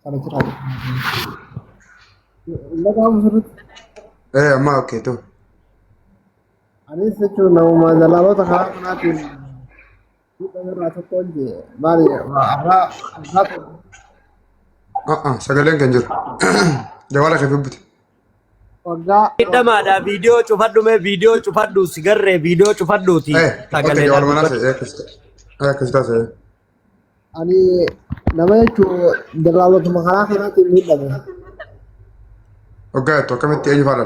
Kana jira. Dhaga'amu sirriitti. Ee amma okay tu. Anis jechuun namuma dalaalota karaa kanaatiin miidhama irraa tokko hin maali har'aa har'aa Ah sagaleen kan jiru. Jawaala kee bubbute. waggaa Hidhamaadha viidiyoo cufadhu mee viidiyoo cufadhu sigarree viidiyoo cufadhuuti Eh, okay sagalee jawaala manaa dubbadhu. se'ee akkas ta'e. Akkas taasise. Ani nama jechuun dalaalotuma karaa kanaatiin miidhame. Waggaa jettu akkamitti eenyu faadha?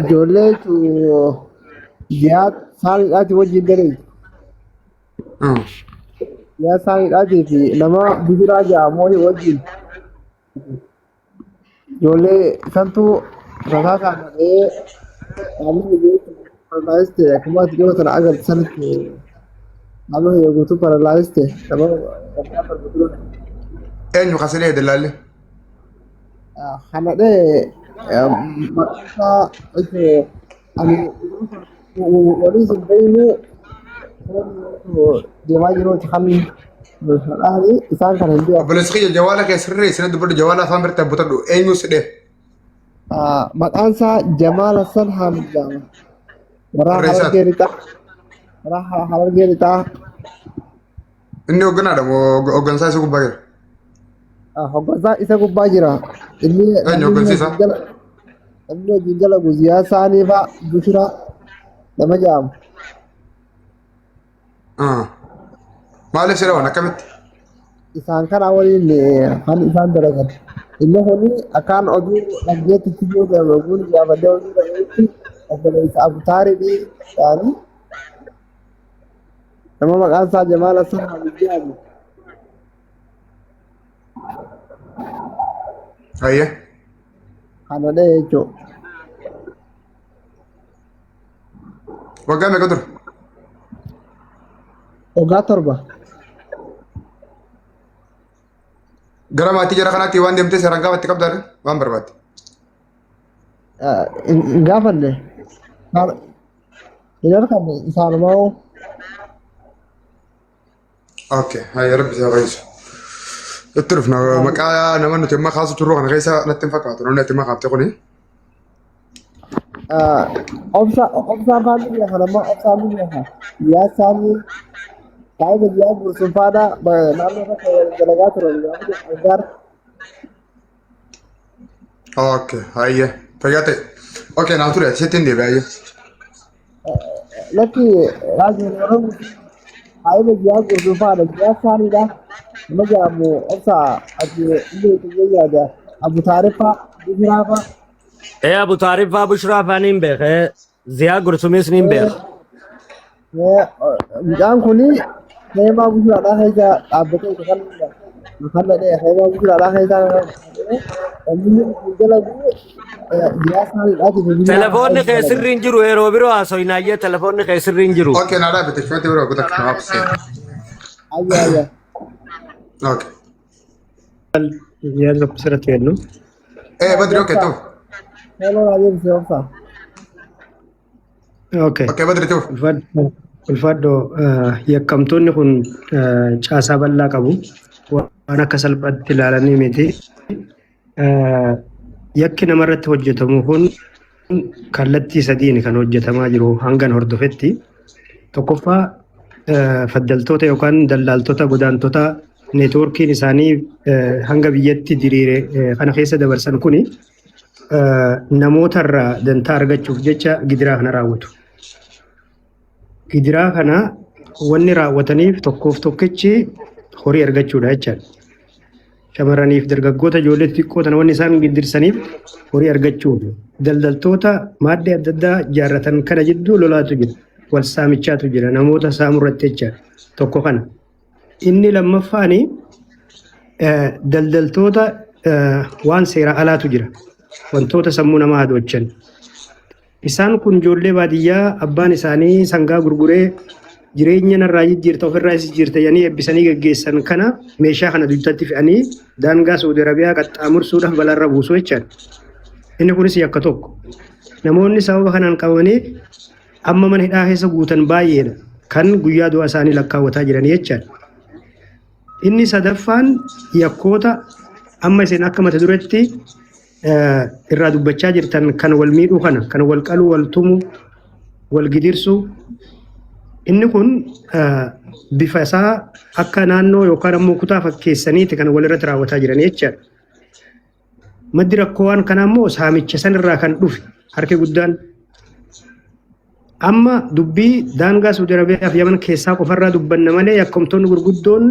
Ijoollee jechuun jiyaa saaniidhaati wajjin daleetu. Jiyaa saaniidhaatii fi nama bibiraa ja'amoo wajjin Ijoollee santuu rasaa saanadhee qaamni kiyya paralaayiz ta'e akkuma ati dhiyoo tana agarte sanitti qaamni kiyya guutuu paralaayiz ta'e nama waggaa 7 dura. Eenyu kan si dhee dallaalli? Kana dhee maqaan isaa jechuun ani waliin hin beeknu deemaa jiruuti kan dhaani isaan kan hin beeku. Obboleessi kiyya jawaala kee sirrii sina dubbadhu jawaala afaan biratti butadhu eenyu si dhee? Maqaan isaa Jamaal Hassan Haamid jedhama. Warra Warra eessaati? Harargee Lixaa. Warra Harargee Lixaa. Inni hogganaadha moo hoggansaa isa gubbaa jira? Hoggansaa isa gubbaa jira. Inni Eenyu namni hoggansi isaa? wajjin jala namni wajjin dalagu Ziyaa Saanii fa'a Bushiraa nama jedhamu. Ah. Maaliif si dhawan akkamitti? Isaan kana waliin kan isaan dalagan. Inni kuni akkaan oduu dhaggeetti jiru oduun gaafadhee oduu dhaggeetti obboleessa Abutaariidhi jedhanii nama maqaan isaa Jamaal Hassan Haamid jedhamu. Ayyee. Kana dhee jechuudha. Waggaa meeqa ture? Waggaa 7. Gara maatii jara kanaatti waan deemtee seeraan gaafatti qabdaa waan barbaadde. Hin gaafanne. Hin arganne isaanumaa. Okay, hayya rabbi si haa fayyisu. Itti dhufna maqaa nama nuti amma kaasu turru kana keessa natti hin fakkaatu namni ati amma kaafte kuni. Obsa obsaan faanni beeka nama obsaan ni beeka. Yaa saanii baay'ee biyyaa guutuun faana naannoo irratti dalagaa turan gaafa gargaara. Okay, hayya fayyaa ta'e. Okay, naa ture sitti hin deebi'e hayya. Lakki raajii Oromoo baay'ee biyyaa guutuun faana yaa saaniidha. Nama jedhamu obsa ati inni itti yaada Abu Taariffaa Bishiraafaa. Ee Abu Taariffaa Bushraa faa niin beeka. Ee Ziyaa Gursumis niin beeka. Mucaan kun heemaa bushuraadhaa keessa dhaabbatee isa kan kan dhadhee heemaa bushuraadhaa keessa namni dalagu jiraa isaaniidhaati fi biyya Telefoonni kee sirrii hin jiru yeroo biroo haasofnaayyee telefoonni kee sirrii hin jiru. Okay, naa dhaabbate shootii biroo kutaa kana obsee. Ayya ayya. Okay. Yaada tokko sirratti kennu. Eh, Badri okay ta'u. Hello adeemsi obsa. Okay. Okay, Badri ta'u. Ulfaadho yakkamtoonni kun caasaa bal'aa qabu. Waan akka salphaatti ilaalanii miti. Yakki namarratti hojjetamu kun kallattii sadiin kan hojjetamaa jiru hangan hordofetti. Tokkoffaa faddaltoota yookaan dallaaltota godaantota neetwoorkiin isaanii hanga biyyatti diriire kana keessa dabarsan kuni namootarraa dantaa argachuuf jecha gidiraa kana raawwatu. Gidiraa kana wanni raawwataniif tokkoof tokkichi horii argachuudha jechaadha. Shamarraniif dargaggoota ijoollee xixiqqoo tana wanni isaan giddirsaniif horii argachuuf. Daldaltoota maaddii adda addaa ijaarratan kana jidduu lolaatu jira. Wal saamichaatu jira namoota saamurratti jechaadha. Tokko kana. Inni lammaffaani daldaltoota waan seera alaatu jira. Wantoota sammuu namaa hadoochan. Isaan kun ijoollee baadiyyaa abbaan isaanii sangaa gurguree jireenya narraa jijjiirta ofirraa jijjiirta jedhanii eebbisanii geggeessan kana meeshaa kana dugdatti fe'anii daangaa Saudi Arabiyaa qaxxaamursuudhaaf balaarra buusu jechaadha. Inni kunis yakka tokko. Namoonni sababa kanaan qabamanii amma mana hidhaa keessa guutan baay'eedha. Kan guyyaa du'a isaanii lakkaawwataa jiran jechaadha. Inni sadaffaan yakkoota amma isin akka mata dureetti irraa dubbachaa jirtan kan wal miidhuu kana, kan wal qaluu, wal tumu, wal gidirsu. Inni kun bifa isaa akka naannoo yookaan ammoo kutaa fakkeessaniiti kan walirratti raawwataa jiran jechaadha. Maddi rakkoo waan kanaa immoo saamicha sanirraa kan dhufe harki guddaan. Amma dubbii daangaa Saudi Arabiyaa fi Yaman keessaa qofarraa dubbanna malee yakkamtoonni gurguddoon,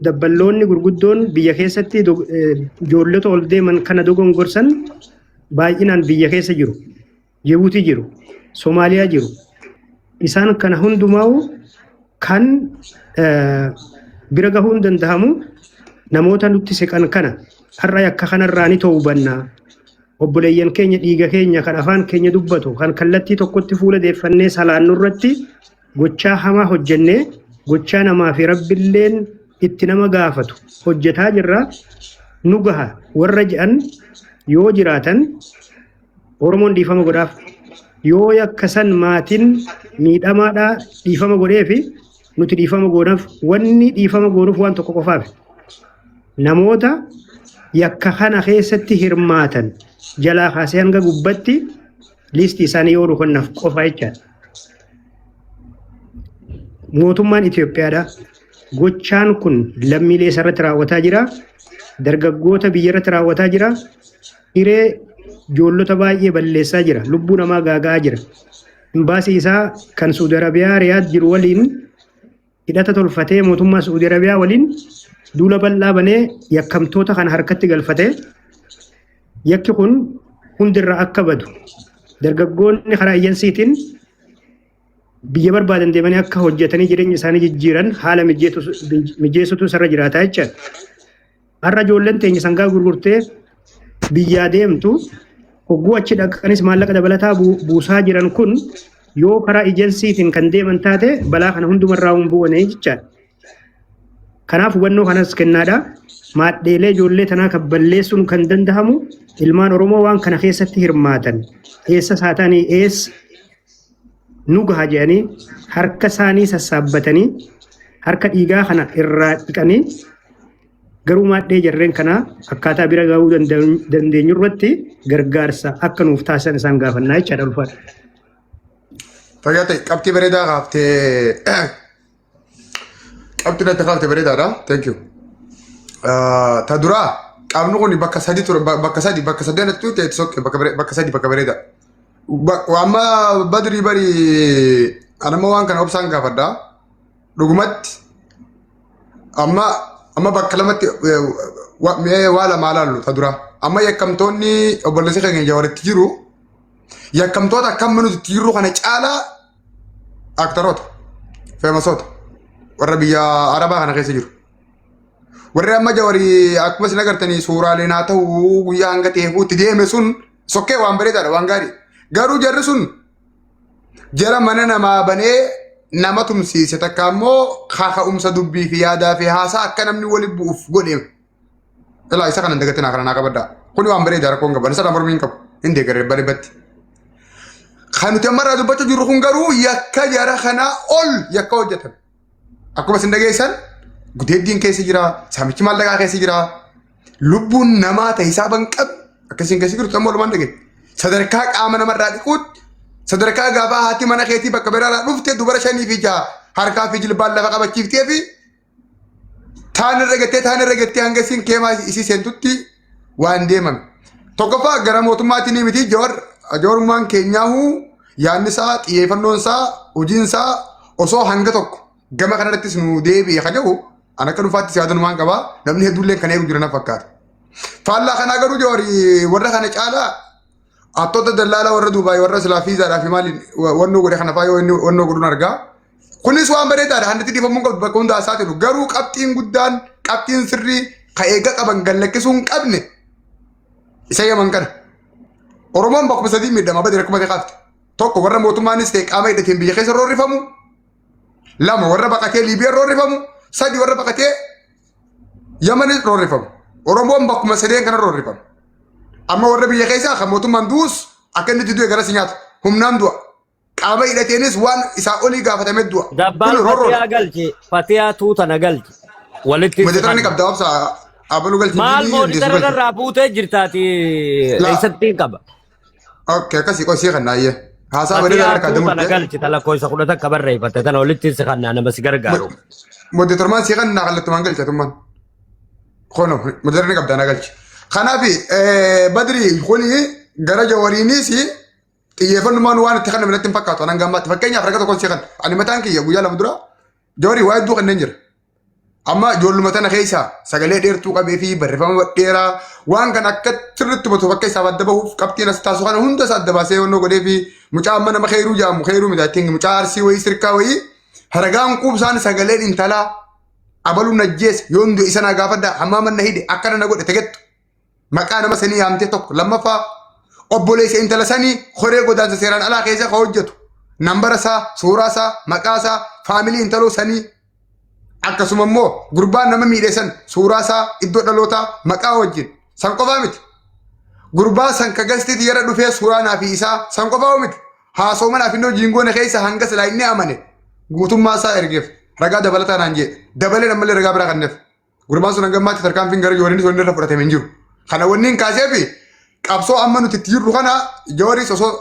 dabballoonni gurguddoon biyya keessatti ijoollota ol deeman kana dogongorsan baay'inaan biyya keessa jiru. Jibuutii jiru, Somaaliyaa jiru. Isaan kana hundumaa'u kan bira gahuun danda'amu namoota nutti siqan kana har'a yakka kanarraa ni toobanna. Obboleeyyan keenya, dhiiga keenya, kan afaan keenya dubbatu, kan kallattii tokkotti fuula deeffannee salaannu irratti gochaa hamaa hojjennee, gochaa namaa fi rabbilleen itti nama gaafatu hojjetaa jirra, nu gaha warra jedhan yoo jiraatan Oromoon dhiifama godhaaf. Yoo yakka san maatiin miidhamaadhaa dhiifama godheefi, nuti dhiifama goonaaf. Wanni dhiifama goonuuf waan tokko qofaaf: namoota yakka kana keessatti hirmaatan jalaa kaasee hanga gubbatti liistii isaanii yoo rukannaaf qofa jechaadha. Mootummaan Itoophiyaadha. Gochaan kun lammiilee isarratti raawwataa jira. Dargaggoota biyyarratti raawwataa jira. Hiree ijoollota baay'ee balleessaa jira. Lubbuu namaa gaaga'aa jira. Imbaasii isaa kan Suudi Arabiyaa Riyaad jiru waliin hidhata tolfatee, mootummaa Suudi Arabiyaa waliin duula bal'aa banee, yakkamtoota kana harkatti galfatee, yakki kun hundirraa akka badu, dargaggoonni karaa iyyansiitiin biyya barbaadan deemanii akka hojjetanii jireenya isaanii jijjiiran haala mijeessutu isarra jiraata jechaadha. Har'a ijoolleen teenya sangaa gurgurtee biyyaa deemtu, hogguu achi dhaqanis maallaqa dabalataa buusaa jiran kun, yoo karaa ejensiitiin kan deeman taate balaa kana hundumarraa hin bu'ane jechaadha. Kanaaf hubannoo kanas kennaadha. Maadheelee ijoollee tanaa kan balleessuun kan danda'amu ilmaan Oromoo waan kana keessatti hirmaatan eessa isaa ta'anii eessa nu gaha jedhanii harka isaanii sassaabbatanii, harka dhiigaa kana irraa dhiqanii, garuu maadhee jarreen kanaa akkaataa bira gahuu dandeenyu irratti gargaarsa akka nuuf taasisan isaan gaafannaa jechaadha, ulfaadha. Fayyaa ta'e, qabxii bareedaa kaaftee, qabxii natti kaafte bareedaadha. Thank you. Ta duraa qaamni kun bakka sadi ture, bakka sadi, bakka sadeen natti ta'e sokke, bakka sadi, bakka bareeda. Amma badrii bari anamma waan kana obsaan gaafadha. Dhugumatti amma bakka lamatti mi'ee waa lamaa laallu. Ta duraa, amma yakkamtoonni obboleessi keenya Jawaaritti jiru, yakkamtoota akkam nuti itti jirru kana caalaa aktaroota feemasoota warra biyya Arabaa kana keessa jiru. Warri amma Jawarii akkuma isin agartanii suuraaleen haa ta'u guyyaa hanga ta'eefuu itti deeme sun sokkee waan bareedaadha, waan gaarii. Garuu jarri sun jara mana namaa banee nama tumsiise, takka ammoo kaka'umsa dubbii fi yaadaa fi haasaa akka namni wali bu'uuf godhe. Ilaa, isa kana hin dagatinaa, kana naa qabaddaa. Kuni waan bareedaa, rakkoon qaban isa mormii hin qabu. Hin deeggarre bareedatti. Kan nuti ammarraa dubbachuu jirru kun garuu yakka jara kanaa ol yakka hojjetan. Akkuma isin dhageessan gudeeddiin keessa jira, saamichi maallaqaa keessa jira, lubbuun namaa ta'e hisaaba hin qabne akkasiin keessa jirtu amma walumaan dhageenya. Sadarkaa qaama namarraa dhiquutti, sadarkaa gaafa haati mana keetii bakka biraarraa dhufte dubara shanii fi jaha harkaa fi jilbaan lafa qabachiiftee fi taan irra gattee hanga isiin keemaa isii seentutti waan deemame. Tokkoffaa, gara mootummaatiin ni miti, Jawar Jawarummaan keenyaahuu yaadni isaa, xiyyeeffannoon isaa, hojiin isaa osoo hanga tokko gama kanarrattis nu deebi'e ka jedhu an akka dhuunfaatti yaadannumaan qaba. Namni hedduullee kan eegu jira na fakkaata. Faallaa kanaa garuu Jawari warra kana caalaa hattoota dallaalaa warra Duubaay, warra silaa fiizaadhaa fi maaliin wannoo godhe kana fa'aa yoo inni wannoo godhuun argaa. Kunis waan bareedaadha. Handiti dhiifamuu hin qabdu bakka hunda haasaa jiru. Garuu qabxiin guddaan, qabxiin sirrii ka eega qaban gallakkisuu hin qabne isa Yaman kana. Oromoon bakkuma sadii miidhama badii rakkuma ta'e kaafte. Tokko, warra mootummaanis ta'e qaama hidhateen biyya keessa roorrifamu. Lama, warra baqatee Liibiyaa roorrifamu. Sadi, warra baqatee Yamanis roorrifamu. Oromoon bakkuma sadeen kana roorrifamu. Amma warra biyya keessaa kan mootummaan du'us akka inni itti du'e garas nyaata. Humnaan du'a. Qaama hidhateenis waan isaa olii gaafatamee du'a. Dabbaal Kun roorroodha. Fatiyaa galchi. Fatiyaa tuuta na galchi. Walitti Moderator ni siqanna. qabda obsa abaluu galchi Maal ni dandeessu mooditara galchi. irraa buutee jirtaati Laa. eessatti hin qaba. Okay, akkasii qosii kan naayyee. Haasaa Ati bareedaa harkaa yaaduu kana damurte. galchi talakkoo isa 11 barreeffatte tana walitti siqannaa nama si gargaaru. Moderatormaan sii kan naa kallattumaan galcha tummaan. Kono moderator ni qabda na galchi. Kanaaf Badri kuni gara jawariinis xiyyeeffannummaan waan itti kanname natti hin fakkaatu anan gammaatti. Fakkeenyaaf raga tokkoon sii kan ani mataan kiyya guyyaa 2 dura jawarii waa hedduu kanneen jira. Amma ijoolluma tana keessa sagalee dheertuu qabee fi barreeffama dheeraa waan kana akka sirriitti hubatu bakka isaaf adda bahuuf qabxiin as taasisu kana hunda isaa adda baasee wannoo godhee fi mucaa amma nama keeruu jedhamu keeruu miti I think mucaa arsii wayii sirkaa wayii haragaan quubsaan sagaleen intalaa abaluu najjees yoon du'e isa naa gaafadhaa hammaa manna hidhe akkana na godhe tegettu maqaa nama sanii yaamtee tokko lammaffaa obboleessa intala sanii horee godaansa seeraan alaa keessa ka hojjetu nambara isaa suuraa isaa maqaa isaa faamilii intaloo sanii akkasuma immoo gurbaan nama miidhe san suuraa isaa iddoo dhalootaa maqaa wajjin san qofaa miti gurbaa san ka gastiiti yara dhufee suuraa naa fi isaa san qofaa miti haasoo manaa fi inni hojiin goone keessa hanga silaa inni amane guutummaa isaa ergeef ragaa dabalataa naan jedhe dabalee ammallee ragaa biraa kenneef. Gurbaan sun hanga ammaatti tarkaanfiin gara Jooriinis wanni irra fudhatame hin jiru. Kana wanni hin kaasee fi qabsoo amma nuti itti jirru kana Jooris osoo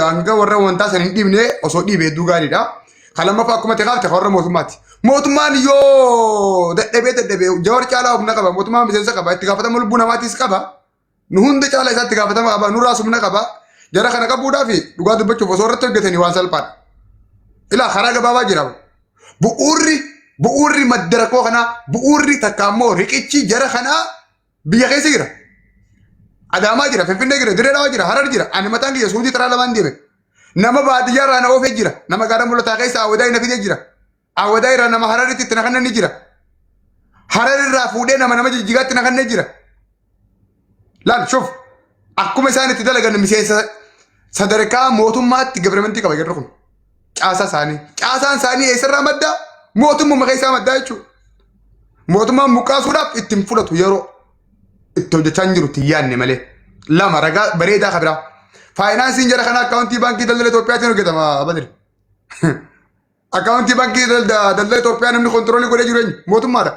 hanga warra wantaa san hin dhiibne osoo dhiibe hedduu gaariidha. Kan lammaffaa akkuma itti kaafte warra mootummaati. Mootummaan yoo dadhabee dadhabee Joor caalaa humna qaba. Mootummaan miseensa qaba. Itti gaafatama lubbuu namaatiis qaba. Nu hunda caalaa isaatti gaafatama qaba. Nurraas humna qaba. Jara kana qabuudhaaf dhugaa dubbachuuf osoo irratti hojjetanii waan salphaadha. Ilaa karaa gabaabaa jira. Bu'uurri madda rakkoo kanaa bu'uurri takka ammoo riqichi jara kanaa biyya keessa jira. Adaamaa jira, Finfinnee jira, Dirree Dhawaa jira, Harar jira. Ani mataan kiyya Suudii taraa lamaan deeme. Nama baadiyyaa irraa na oofee jira. Nama gaara mul'ataa keessa Awwadaa na fidee jira. Awwadaa irraa nama Hararitti itti na kanne ni jira. Harar irraa fuudhee nama Jijjigaatti na kanne jira. Laal shuf akkuma isaan itti dalagan miseensa sadarkaa mootummaatti gabiramentii qaba jarri kun. Caasaa isaanii. Caasaan isaanii eessarraa maddaa? Mootummuma keessaa maddaa jechuudha. Mootummaan buqqaasuudhaaf itti hin fudhatu yeroo itti hojjechaa hin jiru itti hin yaadne malee. Lama ragaa bareedaa kabiraa. Faayinaansiin jara kana akkaawuntii baankii daldala Itoophiyaatiin hojjetama Badri. Akkaawuntii baankii daldala Itoophiyaa namni kontiroolii godhee jiru eenyu? Mootummaadha.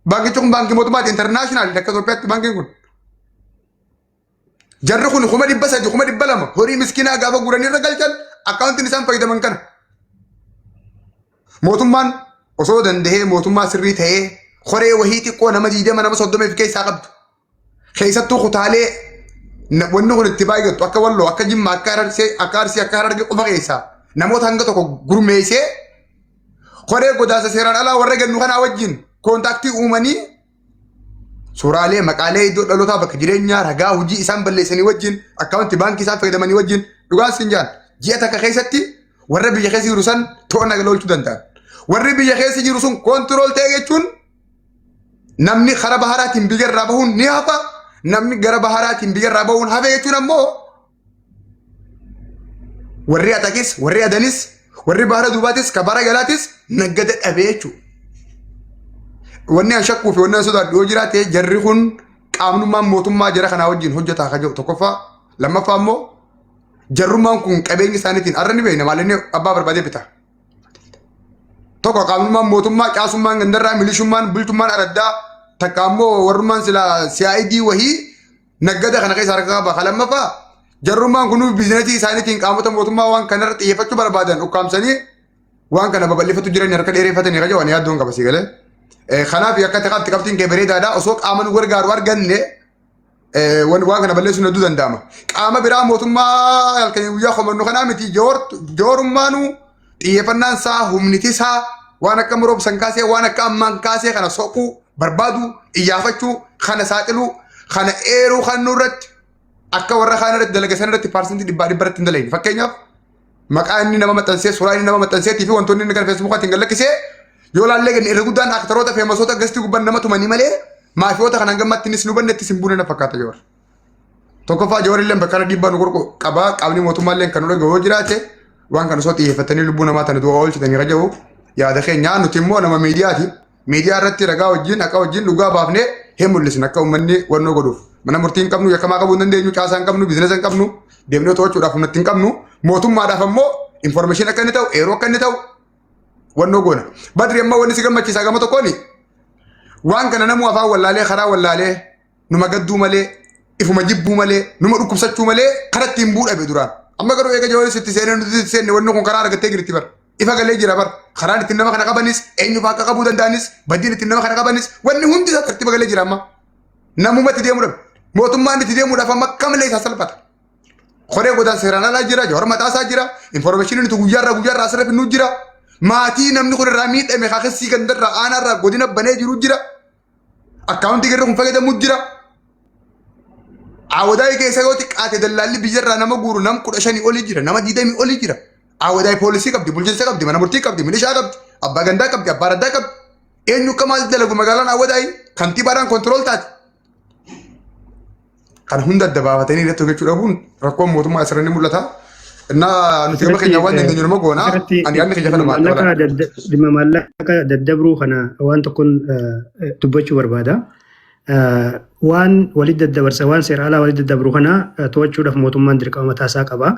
Baankichi kun baankii mootummaati international akka Itoophiyaatti baankiin kun. Jarri kun 300,000 200,000 horii miskiinaa gaafa guuranii irra galchan akkaawuntiin isaan fayyadaman kana. Mootummaan osoo danda'ee mootummaa sirrii ta'ee koree wahii xiqqoo nama 20 nama 30 of keessaa qabdu. Keessattuu kutaalee wanni kun itti baay'attu akka Walloo, akka Jimmaa, akka Arsii, akka Arsii, akka Harargee qofa keessaa namoota hanga tokko gurmeessee koree godaansa seeraan alaa warra gannu kanaa wajjin koontaaktii uumanii suuraalee maqaalee iddoo dhalootaa bakka jireenyaa ragaa hojii isaan balleessanii wajjin akkaawunti baankii isaan fayyadamanii wajjin dhugaan siin jaan ji'a takka keessatti warra biyya keessa jiru san to'annaa jala oolchuu danda'an. Warri biyya keessa jiru sun koontirool ta'e jechuun Namni kara baharaatiin biyya irraa bahuun ni hafa. Namni gara baharaatiin biyya irraa bahuun hafe jechuun ammoo warri Axaqis, warri Adanis, warri bahara duubaatis, ka bara galaatis naggada dhabee jechuudha. Wanni an shakkuu fi wanni an sodaadhu yoo jiraate jarri kun qaamnummaan mootummaa jara kanaa wajjin hojjetaa akka jiru tokkoffaa. Lammaffaa immoo jarrummaan kun qabeenya isaaniitiin har'a ni beekna maal inni abbaa barbaadee bita. Tokko qaamummaan mootummaa caasummaan gandarraa milishummaan bultummaan araddaa takka ammoo warrummaan sila CID wahii naggada kana keessa harka qaba. Ka lammaffaa jarrummaan kun biizinasii isaaniitiin qaamota mootummaa waan kanarra xiyyeeffachuu barbaadan ukkaamsanii waan kana babal'ifatu jiran harka dheereeffatanii kaja waan yaaddoon qaba si galee. Kanaaf akka qabxi qabxiin kee bareedaadha osoo qaama nu gargaaru arganne waan kana balleessuun hedduu danda'ama. Qaama biraa mootummaa halkanii guyyaa komannu kanaa miti joorummaanuu xiyyeeffannaan isaa humniti isaa waan akka roobsan kaasee waan akka ammaan kaasee kana soquu barbaaduu iyyaafachuu kana saaxiluu kana eeruu kan nurratti akka warra kaan irratti dalaga san irratti paarsentii dhibbaa dhibba irratti hin dalagne. Fakkeenyaaf maqaa inni nama maxxansee suuraa inni nama maxxanseetii fi wantoonni inni gara feesbuukaatiin gad lakkisee yoo laallee ganni irra guddaan aktaroota feemasoota gastii gubbaan nama tumanii malee maafiyoota kanaan gammatti innis nu banne ittis hin buune na fakkaata Joowar. Tokkoffaa Joowar illee bakka kana dhiibbaa nu godhu qaba qaamni mootummaa illee kan nu dhagahu yoo jiraate waan kana osoo xiyyeeffatanii lubbuu namaa tana du'a oolchitanii raja'u yaada keenya nuti immoo nama miidiyaati. Miidiyaa irratti ragaa wajjin haqa wajjin dhugaa baafnee hin mul'isne akka uummanni wannoo godhuuf. Mana murtii hin qabnu, yakkamaa qabuu hin dandeenyu, caasaa hin qabnu, biizinasa hin qabnu, deemnee to'achuudhaaf humna hin qabnu. Mootummaadhaaf ammoo information akka inni ta'u, eeroo akka inni ta'u wannoo goona. Badri amma wanni si gammachiisaa gama tokkooni Waan kana namuu afaan wallaalee karaa wallaalee numa gadduu malee ifuma jibbuu malee numa dhukkubsachuu malee karaa ittiin bu'uu dhabe duraan. Amma garuu eega Jawaaris itti seenee nuti itti seenne wanni kun karaa argattee jirti bar. Ifa galee jira bar. Karaan ittiin nama kana qabanis eenyu fa'aa akka qabuu danda'anis badiin ittiin nama kana qabanis wanni hundi isaa tartiiba galee jira amma. Namumatti deemuu dhabe. Mootummaan itti deemuudhaaf amma kamillee isaa salphata. Koree godaan seeraan alaa jira, Jawar mataasaa jira, information nuti guyyaarraa guyyaarraa asirra finnuu jira. Maatii namni kun irraa miidhame kakessii gandarraa aanaarraa godina banee jiru jira. Akkaawuntii garri kun fayyadamu jira. Awadaay keessa yoo xiqqaate dallaalli biyyarraa nama guuru nam 15 olii jira, nama 20 olii jira. Awadaay poolisii qabdi, bulchiinsa qabdi, mana murtii qabdi, milishaa qabdi, abbaa gandaa qabdi, abbaa raddaa qabdi. Eenyu akka maal dalagu magaalaan Awadaay kantiibaadhaan kontirool taati. Kan hunda adda baafatanii irratti hojjechuu dhabuun rakkoon mootummaa asirra ni mul'ata. Innaa nuti gama keenya waan dandeenyu nama goona. Ani yaadni kiyya kanuma adda Maallaqa dhimma maallaqa daddabruu kana waan tokkoon dubbachuu barbaada. Waan walitti daddabarsa waan seera alaa walitti daddabru kana to'achuudhaaf mootummaan dirqama mataa isaa qaba.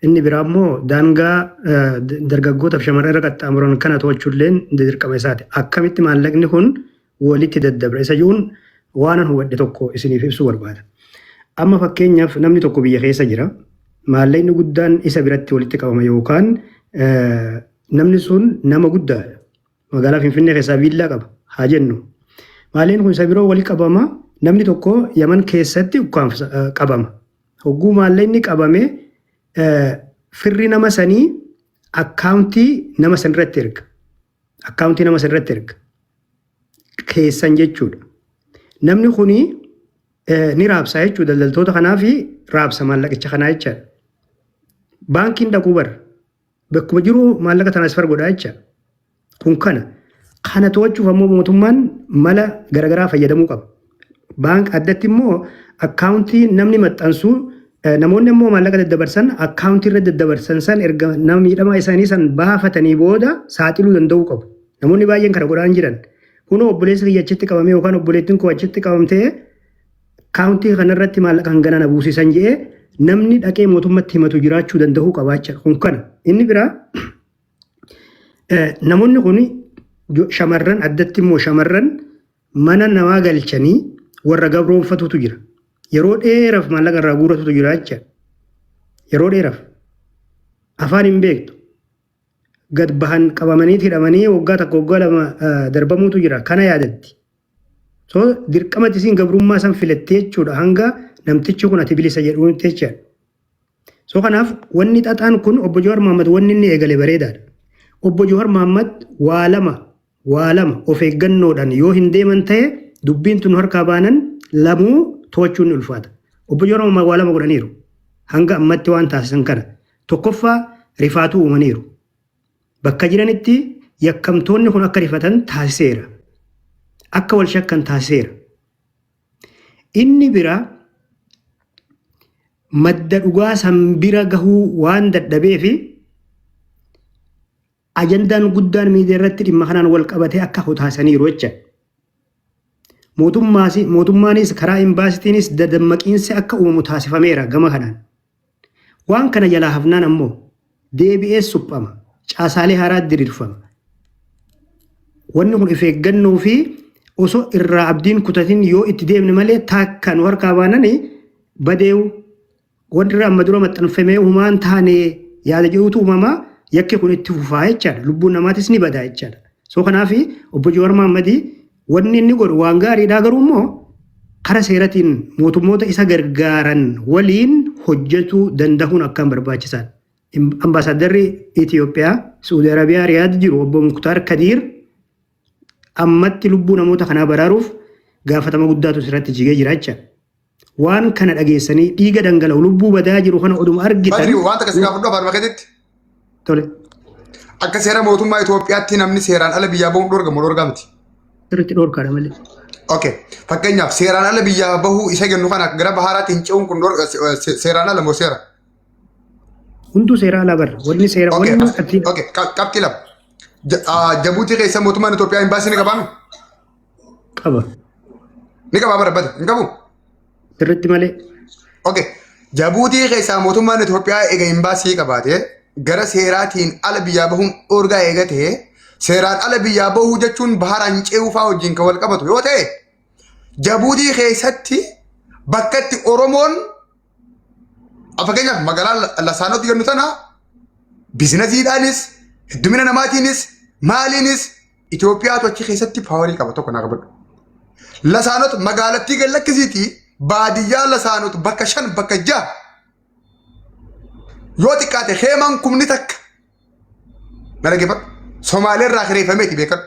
Inni biraa immoo daangaa dargaggootaaf shamarran irra qaxxaamuran kana to'achuulleen dirqama isaati. Akkamitti maallaqni kun walitti daddabra isa jedhuun waanan hubadhe tokko isiniif ibsuu barbaada. Amma fakkeenyaaf namni tokko biyya keessa jira. Maallaqni guddaan isa biratti walitti qabama yookaan namni sun nama guddaadha. Magaalaa Finfinnee keessaa viillaa qaba haa jennu. Maallaqni kun isa biroo walitti qabama. Namni tokko Yaman keessatti ukkaamsa qabama. Hogguu maallaqni qabame firri nama sanii akkaawuntii nama sanirratti erga. Akkaawuntii nama sanirratti erga. Keessan jechuudha. Namni kuni ni raabsa jechuudha daldaltoota kanaa fi raabsa maallaqicha kanaa jechaadha. Baankiin dhaquu bara. Bakkuma jiru maallaqa transfer godhaa jecha. Kun kana. Kana to'achuuf ammoo mootummaan mala garaagaraa fayyadamuu qaba. Baank addatti immoo akkaawuntii namni maxxansu namoonni ammoo maallaqa daddabarsan akkaawuntii irra daddabarsan san erga nama miidhamaa isaanii san baafatanii booda saaxiluu danda'uu qabu. Namoonni baay'een kana godhaa hin jiran. Kunoo obboleessi kiyya achitti qabamee yookaan obboleettiin koo achitti qabamtee akkaawuntii kanarratti maallaqa hangana na buusisan jedhee namni dhaqee mootummatti himatu jiraachuu danda'uu qaba jechuudha. Kun kana. Inni biraa namoonni kun shamarran addatti immoo shamarran mana namaa galchanii warra gabroonfatutu jira. Yeroo dheeraaf maallaqa irraa guuratutu jira jechuudha. Yeroo dheeraaf. Afaan hin beektu. Gad bahan qabamanii hidhamanii waggaa tokko waggaa lama darbamuutu jira. Kana yaadatti. So dirqamatti isiin gabrummaa san filattee jechuudha hanga namtichi kun ati bilisa jedhuun jechuudha. So kanaaf wanni xaxaan kun obbo Jawaar Mohaammed wanni inni eegale bareedaadha. Obbo Jawaar Mohaammed waa lama of eeggannoodhaan yoo hin deeman ta'e dubbiin tun harkaa baanan lamuu to'achuun ni ulfaata. Obbo Jawaar Mohaammed waa lama godhaniiru. Hanga ammatti waan taasisan kana. Tokkoffaa, rifaatuu uumaniiru. Bakka jiranitti yakkamtoonni kun akka rifatan taasiseera. Akka wal shakkan taasiseera. Inni biraa madda dhugaa san bira gahuu waan dadhabeefi ajandaan guddaan miidiyaa irratti dhimma kanaan wal qabatee akka taasisaniiru jecha. Mootummaanis karaa imbaasitiinis dadammaqiinsi akka uumamu taasifameera gama kanaan. Waan kana jalaa hafnaan ammoo deebi'ee suphama. Caasaalee haaraa diriirfama. Wanni kun of eeggannoo fi osoo irraa abdiin kutatin yoo itti deemne malee takka nu harkaa baananii badeewu wanti irraa amma dura maxxanfamee uumaan taane yaada jedhutu uumamaa yakki kun itti fufaa jechaadha. Lubbuun namaatis ni badaa jechaadha. So kanaaf obbo Jawaar Mohammadii wanni inni godhu waan gaariidha, garuu immoo kara seeratiin mootummoota isa gargaaran waliin hojjetuu danda'uun akkaan barbaachisaadha. Ambaasaaddarri Itoophiyaa Saudi Arabiyaa Riyaad jiru obbo Muktaar Kadiir ammatti lubbuu namoota kanaa baraaruuf gaafatama guddaatu isirratti jigee jira jecha. Waan kana dhageessanii dhiiga dhangala'u, lubbuu badaa jiru kana oduma argitan. Badri, waan takka si gaafadhu afaan makeetitti. Tole. Akka seera mootummaa Itoophiyaatti namni seeraan ala biyyaa bahuun dhorgamu dhorgaa miti? Sirriitti dhorkaadha malee. Okay. Fakkeenyaaf seeraan ala biyyaa bahuu isa jennu kana gara bahaaraatti hin ce'uun kun seeraan ala moo seera? Hunduu seera alaa barra. Wanni seera wanni ati Okay. Qabxii lama. Jabuutii keessa mootummaan Itoophiyaa imbaasii ni qabaame? Qaba. Ni qabaa bara bada hin qabu? Sirriitti malee. Okay. Jabuutii keessaa mootummaan Itoophiyaa eega imbaasii qabaate gara seeraatiin ala biyyaa bahuun dhorgaa eega ta'e Seeraan ala biyyaa bahuu jechuun baharaan ce'uu fa'aa wajjin kan wal qabatu yoo ta'e, Jabuutii keessatti bakka itti Oromoon, fakkeenyaaf magaalaa Lasaanootti jennu tana, biizinasiidhaanis heddumina namaatiinis maaliinis Itoophiyaatu achi keessatti paawarii qaba tokko naa qabadhu. Lasaanot magaalattii gad lakkisiitii baadiyyaa Lasaanot bakka shan bakka jaha yoo xiqqaate heemaan kumni takka na dhaggeeffadhu. Somaalee irraa kireeffameeti beekadhu.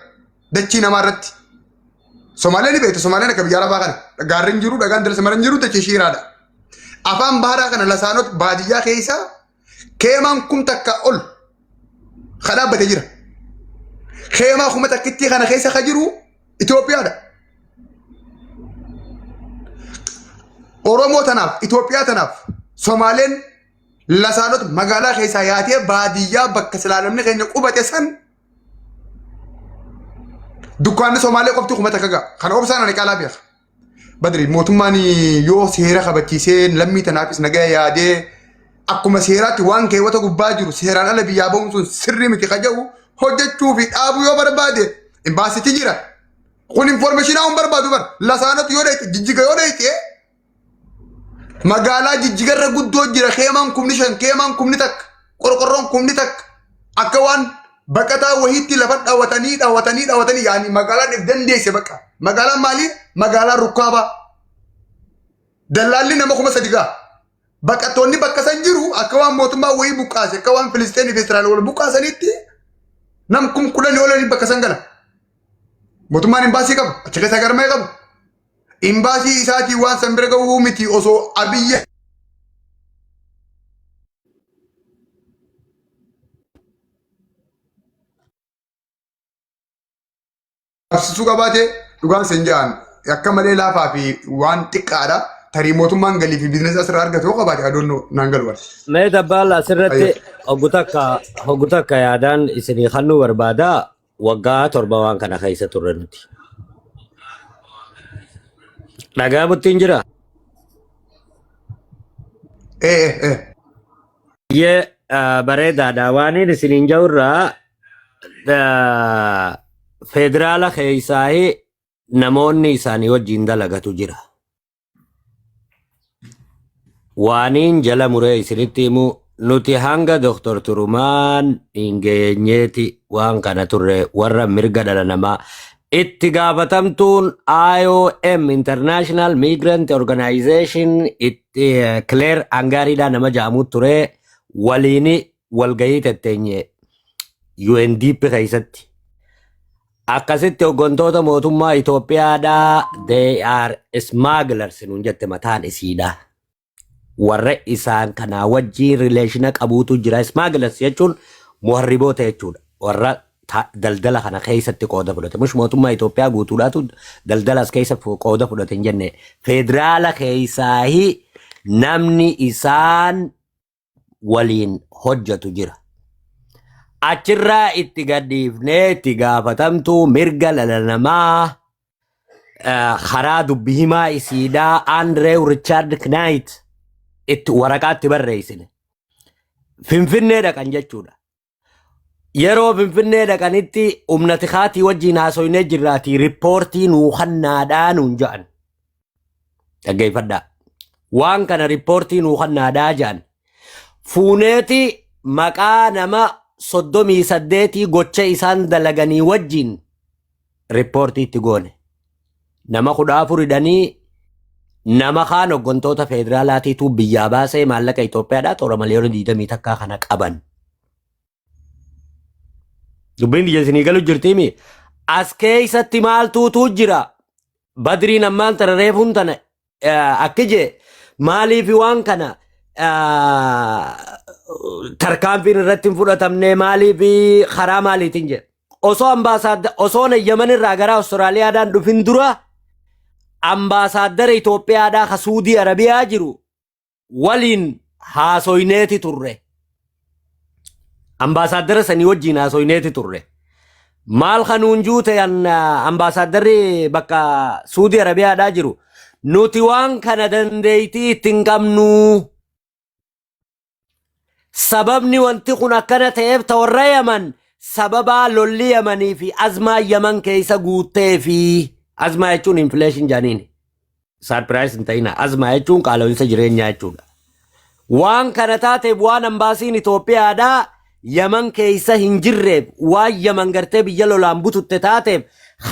Dachii namaa irratti. Somaalee ni beektu. Somaaleen akka biyya Arabaa kana. Gaarri hin jiru, dhagaan dirsa mara hin jiru, dachee shiiraadha. Afaan baharaa kana Lasaanot baadiyyaa keessa keemaan kum takka ol ka dhaabbate jira. Keemaa kuma takkittii kana keessa ka jiru Itoophiyaadha. Oromoo tanaaf, Itoophiyaa tanaaf, Somaaleen Lasaanot magaalaa keessaa yaatee baadiyyaa bakka silaa namni keenya qubate san dukkaanni Somaalee qofti 1000 ga'a. Kana obsaan ani caalaa beeka. Badri, mootummaan yoo seera kabachiisee lammii tanaafis nagaya yaadee akkuma seeraatti waan keewwata gubbaa jiru seeraan ala biyyaa ba'uun sun sirrii miti ka jedhu hojjechuu fi dhaabuu yoo barbaade imbaasichi jira. Kun informeeshinaa hin barbaadu bar. Lasaanoti yoo dheeyte, Jijjiga yoo dheeyte, magaalaa Jijjigarra guddoo jira keemaan 5,000, keemaan 1,000, qorqorroon 1,000 akka waan baqataa wahiitti lafa dhawatanii dhawatanii dhawatanii yaani magaalaan if dandeesse bakka. Magaalaan maali? Magaalaan rukkaabaa. Dallaalli nama 3,000 ga'a. Baqattoonni bakka san jiru akka waan mootummaa wayii buqqaase, akka waan Filisxeenii fi Israa'el wal buqqaasanitti nam 10,000 olanii bakka san gala. Mootummaan imbaasii qabu, achi keessa garmee qabu. Imbaasii isaatii waan san bira gahuu miti osoo Abiyyi qabsiisuu qabaate dhugaan sin jedhan akka malee laafaa fi waan xiqqaadha. Tarii mootummaan galii fi biizinasii asirraa argatu yoo qabaate adoonnoo naan galu. Mee dabbaala asirratti hoggu takka yaadaan isinii kennuu barbaada. Waggaa 7 waan kana keessa turre nuti. Dhagaa buttiin jira. Ee ee. Baay'ee bareedaadha. Waaniin isiniin ja'urraa federaala keessaa namoonni isaanii wajjin dalagatu jira. Waaniin jala muree isinitti himu, nuti hanga Dr. Turumaan hin geenyeeti waan kana turre. Warra mirga dhala namaa itti gaafatamtuun IOM, International Migrant Organization, itti Claire Angaariidhaa nama jedhamu ture waliin walgahii tetteenye UNDP keessatti. Akkasitti hooggantoota mootummaa Itoophiyaadhaa "They are smugglers" nuun jette mataan isiidha. Warra isaan kanaa wajjin relation qabuutu jira. Smugglers jechuun muharriboota jechuudha. Warra daldala kana keessatti qooda fudhate. Mush mootummaa Itoophiyaa guutuudhaatu daldala as keessa qooda fudhate hin jenne. Federaala keessaahi namni isaan waliin hojjetu jira. Achirraa itti gadhiifnee itti gaafatamtuu mirga dhala namaa karaa dubbi himaa isiidhaa Andrew Richard Knight itti waraqaatti barreessine. Finfinnee dhaqan jechuudha. Yeroo Finfinnee dhaqanitti humna tikaatii wajjin haasoynee jirraatii riippoortii nuu kannaadhaa nuun jedhan. Dhaggeeffadhaa. Waan kana riippoortii nuu kannaadhaa jedhan. Fuuneeti maqaa nama 38 gocha isaan dalaganii wajjin riippoortii itti goone. Nama 14 hidhanii, nama kaan hooggantoota federaalaatiitu biyyaa baasee maallaqa Itoophiyaadhaa toora miliyoona 21 kana qaban. Dubbiin biyya isinii galu jirtiimi. As keessatti maaltuutu jira? Badriin ammaan tana reefuun tana akki jee maaliif waan kana tarkaanfiin irratti hin fudhatamne, maaliif, karaa maaliitiin jedhe. Osoo ambaasaadda osoo Yaman irraa gara Awustiraaliyaadhaan dhufin dura ambaasaaddara Itoophiyaadhaa ka Suudii Arabiyaa jiru waliin haasoyneeti turre. Ambaasaaddara sanii wajjin haasoyneeti turre. Maal kanuun juute ambaasaadarri bakka Suudii Arabiyaadhaa jiru? Nuti waan kana dandeettii itti hin qabnu. Sababni wanti kun akkana ta'eef ta warra Yaman Sababaa lolli Yamanii fi azmaa Yaman keessa guuttee fi azmaa jechuun inflation jaaniin. Surprise hin ta'ina. Azmaa jechuun qaala'insa jireenyaa jechuudha. Waan kana taateef waan ambaasiin Itoophiyaadhaa Yaman keessa hin jirreef, waan Yaman gartee biyya lolaan bututte taateef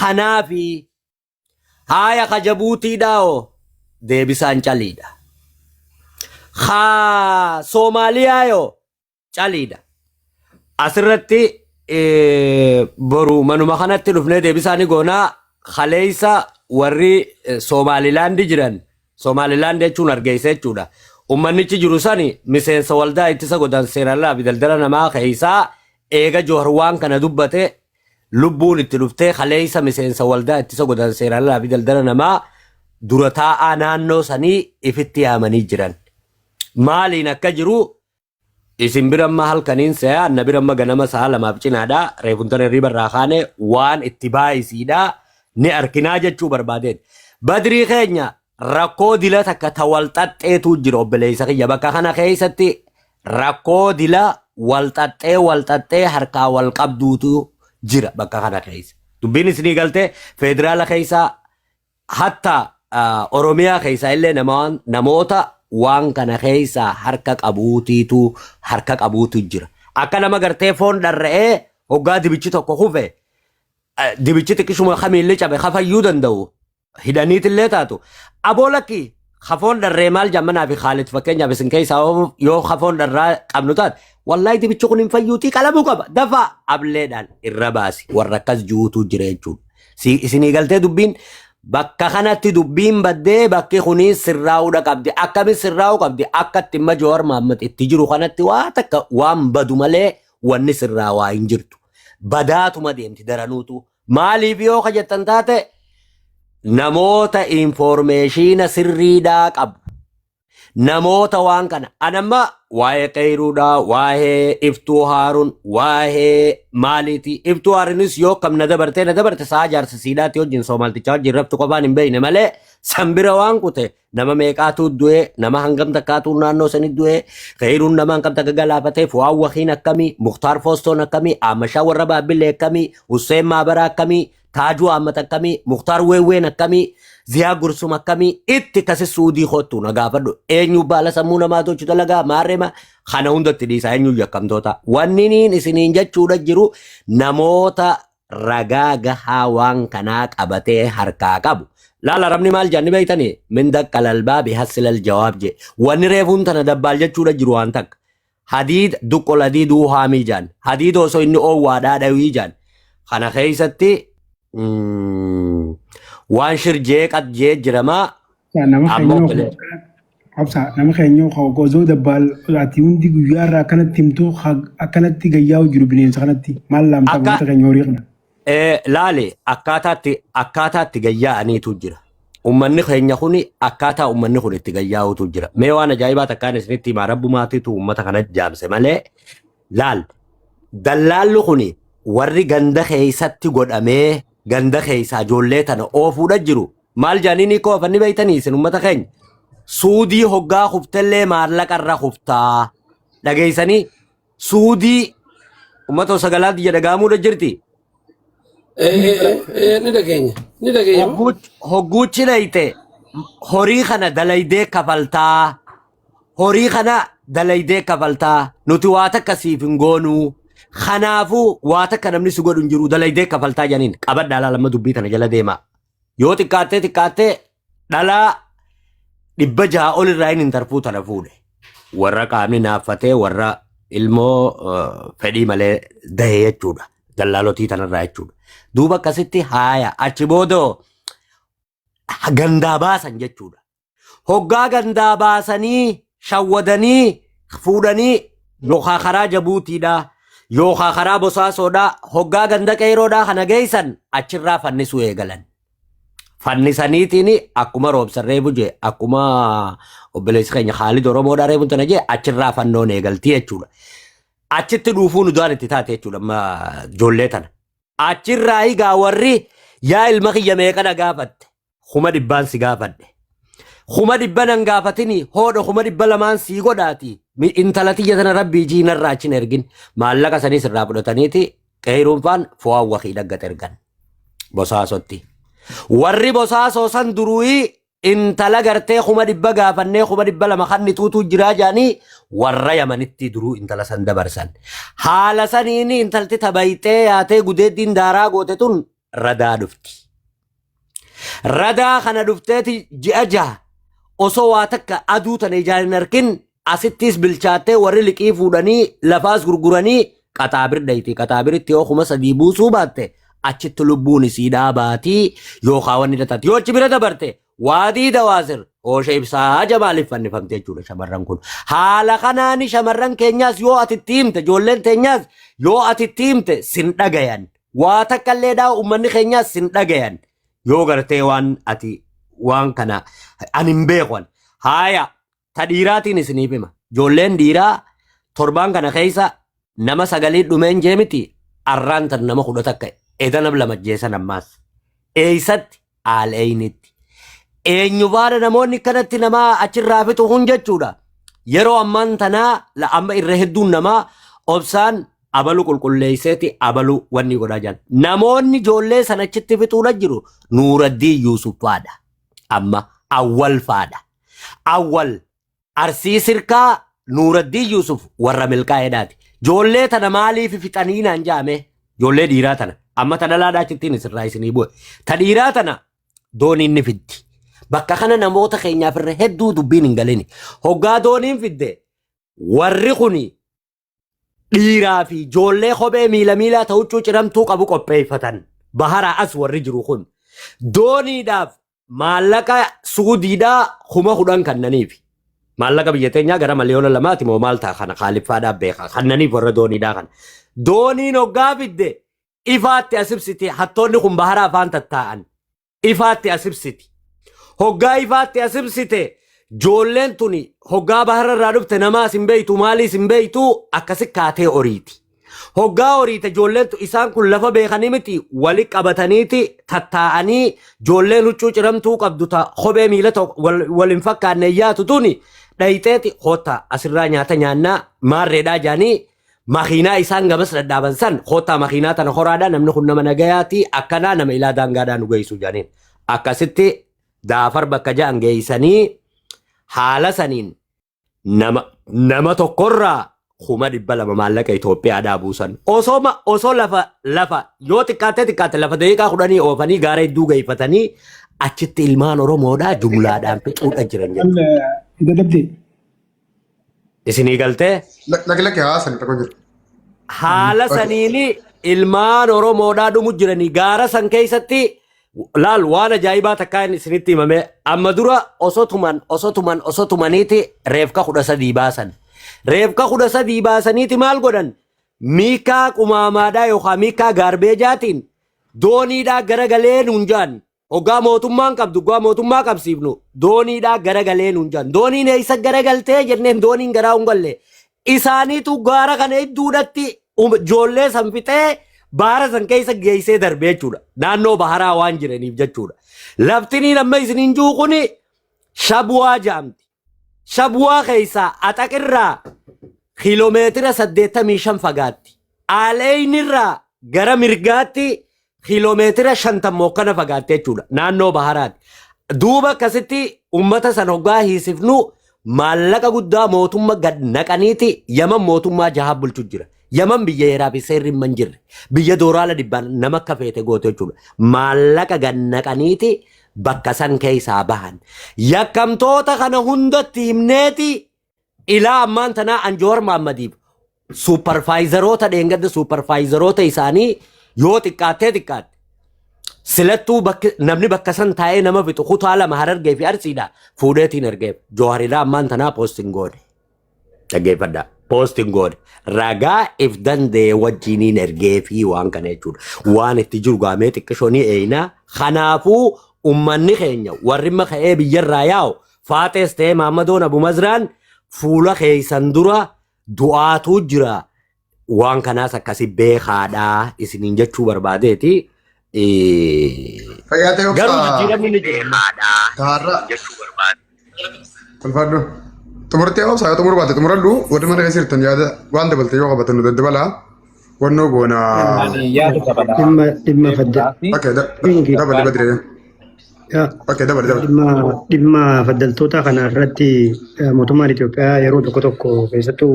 kanaafi. Haaya, ka Jabuutiidhaa hoo? Deebisaan caliidha. Haa, Soomaaliyaa yoo caliidha. Asirratti boru manuma kanatti dhufnee deebisaa ni goonaa. Kaleessa warri Somaalilaandi jiran, Somaalilaandi jechuun Hargeysa jechuudha. Uummannichi jiru sani miseensa waldaa ittisa godaansa seeraan alaa fi daldala namaa keessaa eega Jawar waan kana dubbate lubbuun itti dhuftee kaleessa miseensa waldaa ittisa godaansa seeraan alaa fi daldala namaa dura taa'aa naannoo sanii ifitti yaamanii jiran. Maaliin akka jiru isin bira amma halkaniin se'aa, na bira amma ganama sa'a 2f cinaadha. Reefuntan hirriba irraa kaane waan itti baay'isiidha ni arkinaa jechuu barbaadeen. Badrii keenya, rakkoo dila takka ta wal xaxxeetu jira. Obboleessa kiyya, bakka kana keessatti rakkoo dila wal xaxxee wal xaxxee harkaa wal qabduutu jira bakka kana keessa. Dubbiin isinii galtee? Federaala keessaa hatta Oromiyaa keessaa illee namoota waan kana keessaa harka qabuutiitu harka qabuutu jira. Akka nama gartee foon dharra'ee hoggaa dibichi tokko kufe, dibichi xiqqishuma kamiillee cabe kafayyuu danda'u hidhaniitillee taatu. Aboo lakki, kafoon dharree maal jammanaa fi Khaalid, fakkeenyaaf isin keessaa yoo kafoon dharraa qabnu taate, "Wallaahi dibichi kun hin fayyuutii, qalamuu qaba, dafaa ableedhaan irra baasi," warra akkas juutu jira jechuudha. Si isinii galtee dubbiin? Bakka kanatti dubbiin baddee bakki kuni sirraa'uudha qabdi. Akkamitti sirraa'uu qabdi? Akka itti imma Joowar Mahammad itti jiru kanatti waa takka waan badu malee wanni sirraawaa hin jirtu. Badaatuma deemti daranuutu. Maaliif yoo ka jettan taate, namoota information sirriidhaa qabu. Namoota waan kana anamma waa'ee qeeyruudhaa, waa'ee Iftuu Haaruun, waa'ee maaliiti, Iftuu Haaruunis yoo kam na dabarte na dabarte sa'a jaarsisiidhaatti wajjin Soomaaltichaa wajjin raftu qofaan hin beekne malee sanbira waan kute nama meeqaatu du'e, nama hangam takkaatu naannoo sanii du'e, qeeyruun nama hangam takka galaafatee, Fu'aan Wakiin akkamii, Muktaar Foostoon akkamii, Amashaa warra Baabbilee akkamii, Husseen Maabaraa akkamii, Taajuu Ahmad akkamii, Muktaar Weewween akkamii, Ziyaa Gursum akkamii, itti kasi suudii kottu na gaafadhu. Eenyu baala sammuu namaa tolchu dalagaa maarreema kana hundatti dhiisaa, eenyu yakkamtoota. Wanni niin isiniin jechuudha jiru, namoota ragaa gahaa waan kanaa qabatee harkaa qabu. Laala, rabni maal jaanni beektanii? Min daqqal albaabi hasilal jawaab jee. Wanni reefuun tana dabbaal jechuudha jiru waan takka. Hadiid duqqol hadiiduu haamii jaan. Hadiida osoo inni oowwaadhaa dhawii jaan. Kana keessatti waan shir jee qad jee jiramaa. Nama Ammoo keenyoo obsa, nama keenyoo osoo dabbaal ati hundi guyyaa irraa akkanatti himtu akkanatti gayyaa'u jiru bineensa kanatti maal laamtaa uummata keenya horii kana. Laali, akkaataatti gayyaa'aniitu jira. Uummanni keenya kuni akkaataa uummanni kun itti gayyaa'utu jira. Mee waan ajaa'ibaa takkaan isinitti himaa, rabbumaatitu uummata kana jaamse malee. Laal, dallaalli kuni warri ganda keessatti godhamee ganda keessaa ijoollee tana oofuudha jiru. Maal jaaniin hiikoo afanni beeytanii isin uummata keenya? Suudii hoggaa kuftellee maallaqa irra kuftaa. Dhageessanii? Suudii uummata sagalaa biyya dhaga'amuudha jirti. Ni dhageenya. Ni dhageenya. Hogguuchi dhayite horii kana dalaydee kafaltaa. Horii kana dalaydee kafaltaa. Nuti waa takka siif hin goonuu. Kanaafuu waa takka namni si godhu hin jiru, dalaydee kafaltaa jedhaniin. Qabadhaa, laalama, dubbii tana jala deemaa. Yoo xiqqaattee xiqqaattee dhalaa 600 ol irraa inni tarfuu tana fuudhe. Warra qaamni naaffatee, warra ilmoo fedhii malee dahe jechuudha. Dallaalotii tanarraa jechuudha. Duuba akkasitti haaya achi booda gandaa baasan jechuudha. Hoggaa gandaa baasanii shawwadanii fuudhanii yookaan karaa Jabuutiidhaa yookaan karaa Bosaasoodhaa hoggaa ganda qeeroodhaa kana geessan, achirraa fannisuu eegalan. Fannisaniitiin akkuma roobsan reebu jee, akkuma obboleessi keenya Khaalid Oromoodhaa reebu tana jee, achirraa fannoon eegaltii jechuudha. Achitti dhuufuu nu du'aan itti taate jechuudha amma ijoollee tana. Achirraa egaa warri, "Yaa ilma kiyya, meeqa na gaafatte?" "100,000n si gaafadhe." "100,000 nan gaafatini, hoodha 200,000n sii godhaati. Intala tiyya tana rabbii jiinarraa achin ergin." Maallaqa sanis irraa fudhataniiti. Qeeyruun faan fo'aan wakii dhaggat ergan. Bosaasotti. Warri bosaasoo san duruuyi intala gartee 100,000 gaafannee 200,000 kannituutu jiraa jaanii warra Yamanitti duruu intala san dabarsan. Haala saniin intalti tabayxee yaatee gudeeddiin daaraa goote tun radaa dhufti. Radaa kana dhufteeti ji'a 6 osoo waa takka aduu tana ijaan hin arkin asittis bilchaattee warri liqii fuudhanii lafaas gurguranii qaxaabir dhayti. Qaxaabiritti yoo 3,000 buusuu baatte achitti lubbuun isiidhaa baatii yookaan wanni taati. Yoo achi bira dabarte waadii dawaasir oosha ibsaa jamaaliif fannifamte jechuudha shamarran kun. Haala kanaan shamarran keenyaas yoo ati itti himte ijoolleen teenyaas yoo ati itti himte sin dhagayan. Waa takka illeedhaa uummanni keenyaas sin dhagayan. Yoo gartee waan ati waan kana ani hin beeku. Haaya ta dhiiraatiin isiniif hima. Ijoolleen dhiiraa torbaan kana keessa nama 9 dhumeen jee miti arraan tan nama 11 edana 2 jeesan ammaas. Eeysatti aal'eeynitti. Eenyu baada namoonni kanatti nama achirraa fixu kun jechuudha. Yeroo ammaan tanaa amma irra hedduun namaa obsaan abalu qulqulleesseeti abalu wanni godhaa jiran. Namoonni ijoollee sana achitti fixuudha jiru Nuuraddii Yuusuf faadha. Amma awwal faadha. Awwal Arsii sirkaa Nuuraddii Yuusuf warra milkaa'eedhaati. Ijoollee tana maaliif fixanii naan jaame? Ijoollee dhiiraa tana. Amma ta dhalaadhaa achittiin isirraa isinii bu'e. Ta dhiiraa tana dooniin ni fiddi. Bakka kana namoota keenyaaf irra hedduu dubbiin hin galini. Hoggaa dooniin fidde warri kuni dhiiraa fi ijoollee kophee miila miilaa ta huccuu ciramtuu qabu qopheeffatan. Baharaa as warri jiru kun. Dooniidhaaf maallaqa Suudiidhaa 10,000 kannaniif. Maallaqa biyya teenyaa gara 2,000,000 moo maal ta'a kana kaaliffaadhaaf beeka. Kannaniif warra dooniidhaa kana. Dooniin hoggaa fidde ifaatti as ibsiti hattoonni kun bahara afaan tattaa'an. Ifaatti as ibsiti. Hoggaa ifaatti as ibsite joolleen tuni hoggaa bahara irraa dhufte namaas hin beeytu maaliis hin beeytu akkasi kaatee oriiti. Hoggaa oriite joolleen tu isaan kun lafa beekanii miti wali qabataniiti tattaa'anii joolleen huccuu ciramtuu qabdu ta kophee miila tokko wal hin fakkaanne yaatu tuni dhayxeeti koottaa asirraa nyaata nyaannaa maarreedhaa jaanii makiinaa isaan gamas dhadhaaban san koottaa makiinaa tana horaadhaa namni kun nama nagayaati akkanaa nama ilaa daangaadhaa nu geessu jaaniin akkasitti daafar bakka ja'an geessanii haala saniin nama tokkorraa 200,000 maallaqa Itoophiyaadhaa buusan. Osoo lafa yoo xiqqaatte xiqqaatte lafa daqiiqaa 10 oofanii gaara hedduu geeffatanii achitti ilmaan Oromoodhaa jumlaadhaan fixuudha jiran jechuudha. Dadhabdee. Isinii galtee? Lakki lakki haasan tokko jiru. Haala saniini ilmaan Oromoodhaa dhumu jiranii gaara san keessatti laal waan ajaa'ibaa takkaa inni isinitti himame amma dura osoo tuman osoo tuman osoo tumaniiti reefka 13 baasan. Reefka 13 baasaniiti maal godhan? Miikaa qumaamaadhaa yookaan miikaa gaarbeejaatiin dooniidhaa garagalee nuun jaan. Hoggaa mootummaan qabdu hoggaa mootummaa qabsiifnu dooniidhaa garagalee nuun jaan. Dooniin eessa garagaltee jenneen dooniin garaa hin galle. Isaaniitu gaara kana hedduudhatti ijoollee san fixee baara san keessa geessee darbe jechuudha. Naannoo baharaa waan jiraniif jechuudha. Laftiniin amma isiniin jiru kuni Shabwaa jedhamti. Shabwaa keessaa Axaqirraa kiiloomeetira 85 fagaatti. Aaleenirraa gara mirgaatti kiiloomeetira 50 mokkana fagaatte jechuudha. Naannoo baharaati. Duuba akkasitti uummata san hoggaa hiisifnu maallaqa guddaa mootumma gad naqaniiti Yaman mootummaa jaha bulchu jira. Yaman biyya heeraa fi seerri hin jirre. Biyya dooraala dhibbaan nama akka feete goote jechuudha. Maallaqa gad naqaniiti bakka san keessaa bahan. Yakkamtoota kana hundatti himneeti ilaa ammaan tanaa Anjoowar Maammadiif suuparfaayizaroota dheengadda suuparfaayizaroota isaanii yoo xiqqaattee xiqqaatte silattuu bakki namni bakka san taa'ee nama fixu kutaa 2 Harargee fi Arsiidha fuudheetiin ergeef Jooharilaa ammaan tanaa poostiin goone. Dhaggeeffadhaa. Poostiin goone. Ragaa if danda'e wajjiniin ergee fi waan kana jechuudha. Waan itti jiru gaamee xiqqishoo ni eeyna. Kanaafuu ummanni keenya warri ka'ee biyyarraa yaa'u Faaxees ta'ee Maammadoon Abu Mazraan fuula keessan dura du'aatu jira. Waan kanaas akkasi beekaadhaa isiniin jechuu barbaadeeti. Fayyaa ta'e Garuu obsa jijjiiramni ni jira. taarra. Ulfaadhu. Xumurtee obsa yoo xumuru baate xumuradhu warri mana keessa jirtan yaada waan dabalte yoo qabatan nu daddabalaa. Wannoo goona. Ani yaada dabala. Dhimma dhimma fadda. Okay, Pingi. dabali badire. Yaa. Okay, dabali dabali. Dhimma dhimma faddaltoota kana irratti mootummaan Itoophiyaa yeroo tokko tokko keessattuu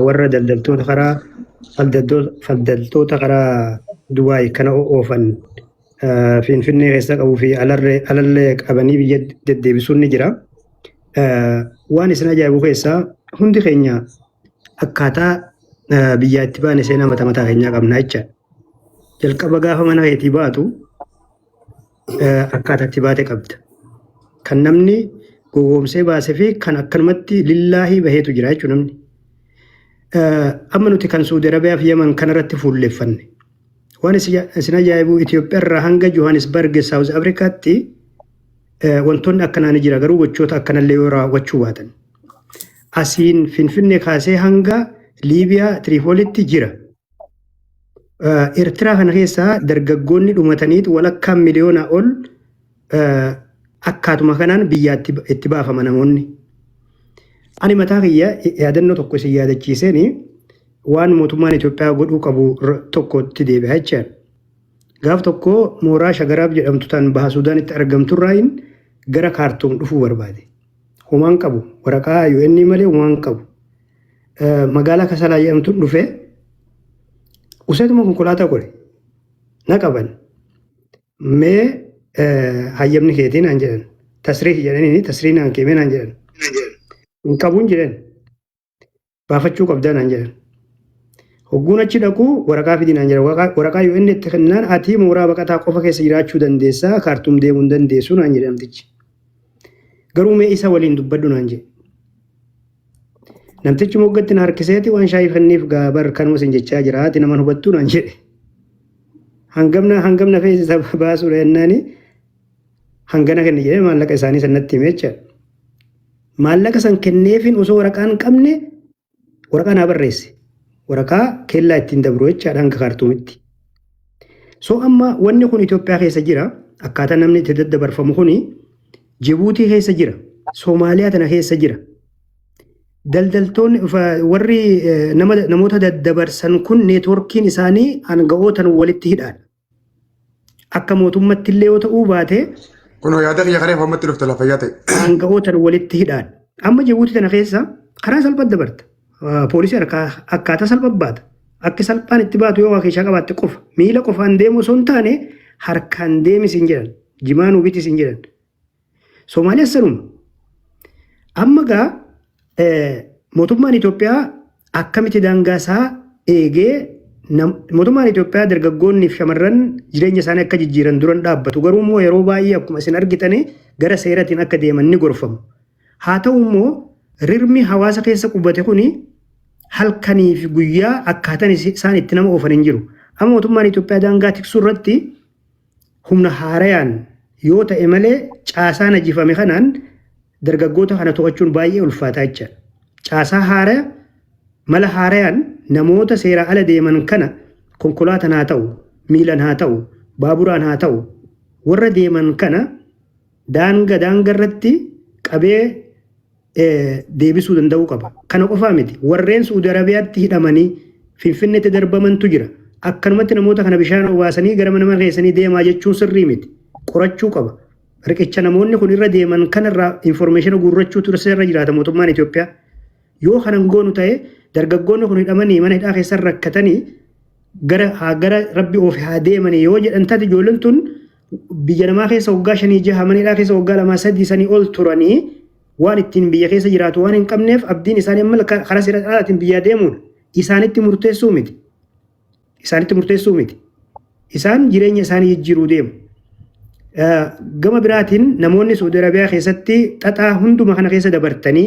warra daldaltoota karaa faddaltoota karaa Dubaay kana oofan Finfinnee keessa qabuu fi alallee qabanii biyya deddeebisuun ni jira. Waan isin ajaa'ibu keessaa hundi keenya akkaataa biyyaa itti baane seenaa mataa mataa keenyaa qabna jechaadha. Jalqaba gaafa mana keetii baatu akkaataa itti baate qabda. Kan namni gowwoomsee baasee fi kan akkanumatti lillaahii baheetu jira jechuudha namni. Amma nuti kan Suudi Arabiyaa fi Yaman kanarratti fuulleeffanne. Waan isin ajaa'ibu, Itoophiyaa irraa hanga Johannesburg, South Afrikaatti wantoonni akkanaa ni jira, garuu gochoota akkanallee yoo raawwachuu baatan. Asiin Finfinnee kaasee hanga Liibiyaa Tiriipoolitti jira. Eertiraa kana keessaa dargaggoonni dhumataniitu walakkaan miliyoonaa ol akkaatuma kanaan biyyaatti itti baafama namoonni. Ani mataa kiyya yaadannoo tokko isin yaadachiiseeni waan mootummaan Itoophiyaa godhuu qabu tokkotti deebi'a jechaadha. Gaaf tokko mooraa Shagaraab jedhamtu tan baha Suudaanitti argamturraayin gara Kaartuum dhufuu barbaade. Homaan qabu, waraqaa UN malee homaan qabu. Magaalaa Kasalaa jedhamtu dhufe, useetuma konkolaataa godhe na qaban. Mee hayyamni keetii naan jedhan. Tasriih jedhanii tasriih naan keemee naan jedhan. Hin qabuun jedhan. Baafachuu qabdaa naan jedhan. Hogguun achi dhaqu waraqaa fidi naan jedhan. Waraqaa UN itti kennaan, ati mooraa baqataa qofa keessa jiraachuu dandeessaa, Kaartuum deemuu hin dandeessu naan jedhe namtichi. Garuu mee isa waliin dubbadhu naan jedhe. Namtichi moggatti na harkiseeti, waan shaayii kenniif gaabar kanuma sin jechaa jira, ati nama hubattuu naan jedhe. Hangamna hangamna feesisa baasuudha jennaani, hangana kenne jedhee maallaqa isaanii sanatti hime jechaadha. Maallaqa san kenneefin osoo waraqaa hin qabne waraqaa naa barreesse. Waraqaa kellaa ittiin dabru jechaadha hanga Kaartuumitti. So amma wanni kun Itoophiyaa keessa jira. Akkaataa namni itti daddabarfamu kuni Jibuutii keessa jira. Soomaaliyaa tana keessa jira. Daldaltoonni warri nama namoota daddabarsan kun neetworkiin isaanii aanga'ootan walitti hidhaadha. Akka mootummatti illee yoo ta'uu baate Kunoo yaada kiyya kareef ammatti dhufte lafa fayyaa ta'e. aanga'ootan walitti hidhaadha. Amma Jibuutii tana keessa karaa salphaan dabarta. Poolisii harkaa akkaataa salphaan baata. Akka salphaan itti baatu yoo waa keessaa qabaatte qofa. Miila qofaan deemu osoo hin taane harkaan deemi siin jedhan. Jimaa nuu biti siin jedhan. Somaaliyaas sanuma. Amma gaa mootummaan Itoophiyaa akkamitti daangaa isaa eegee, mootummaan Itoophiyaa dargaggoonni fi shamarran jireenya isaanii akka jijjiiran duran dhaabbatu, garuu immoo yeroo baay'ee akkuma isin argitani gara seeratiin akka deeman ni gorfamu. Haa ta'u immoo rirmi hawaasa keessa qubate kuni halkanii fi guyyaa akkaataan isaan itti nama oofan hin jiru. Amma mootummaan Itoophiyaa daangaa tiksuu irratti humna haarayaan yoo ta'e malee caasaan ajifame kanaan dargaggoota kana to'achuun baay'ee ulfaataa jechaadha. Caasaa haaraya, mala haarayaan namoota seeraa ala deeman kana konkolaataan haa ta'u, miilan haa ta'u, baaburaan haa ta'u, warra deeman kana daanga daanga irratti qabee deebisuu danda'uu qaba. Kana qofaa miti. Warreen Suudi Arabiyaatti hidhamanii Finfinneetti darbamantu jira. Akkanumatti namoota kana bishaan obaasanii gara mana keessanii deemaa jechuun sirrii miti. Qorachuu qaba. Riqicha namoonni kun irra deeman kanarraa information guurrachuutu irra jiraata mootummaan Itoophiyaa. Yoo kanan goonu ta'e, dargaggoonni kun hidhamanii mana hidhaa keessa rakkatanii gara haa gara rabbi oofe haa deemanii yoo jedhan taate, ijoolleen tun biyya namaa keessa waggaa 5, 6, mana hidhaa keessa waggaa 2, 3 sanii ol turanii waan ittiin biyya keessa jiraatu waan hin qabneef, abdiin isaanii amma karaa seera alaatiin biyyaa deemuudha. Isaanitti murteessuu miti. Isaanitti murteessuu miti. Isaan jireenya isaanii jijjiiruu deemu. Gama biraatiin namoonni Saudi Arabiyaa keessatti xaxaa hunduma kana keessa dabartanii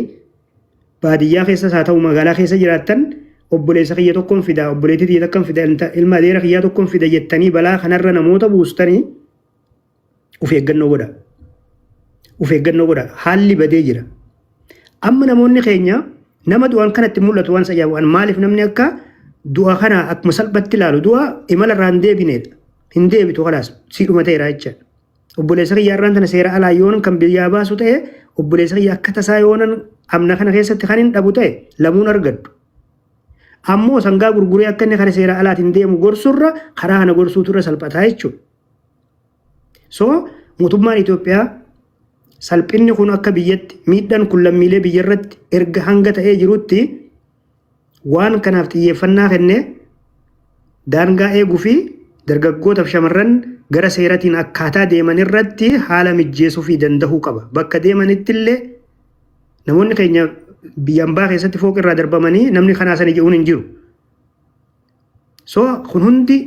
baadiyyaa keessas haa ta'u magaalaa keessa jiraattan, obboleessa kiyya tokkoon fida, obboleettii kiyya tokkoon fida, ilma adeera kiyyaa tokkoon fida jettanii balaa kanarra namoota buustanii of eeggannoo godha. Of eeggannoo godha. Haalli badee jira. Amma namoonni keenya nama du'an kanatti mul'atu waan sajaa'ibu. Maaliif namni akka du'a kana akkuma salphatti ilaalu? Du'a imala irraa hin deebinedha. Hin deebitu, kalaas sii dhumateera jecha. Obboleessa kiyya irraan tana seera alaa yoon kan biyyaa baasu ta'e, obboleessa kiyya akka tasaa yoonan amna kana keessatti kan hin dhabu ta'e, lamuun argaddu. Ammoo sangaa gurguree akka inni karaa seera alaatiin deemu gorsurra karaa kana gorsuutu irra salphataa jechuudha. So mootummaan Itoophiyaa salphinni kun akka biyyatti miidhaan kun lammiilee biyya irratti erga hanga ta'ee jirutti waan kanaaf xiyyeeffannaa kennee daangaa eeguu fi dargaggootaaf shamarran gara seeratiin akkaataa deeman irratti haala mijjeessuu fi danda'uu qaba. Bakka deemanitti illee namoonni keenya biyya ambaa keessatti fooq irraa darbamanii namni kanaa sana jedhuun hin jiru. So kun hundi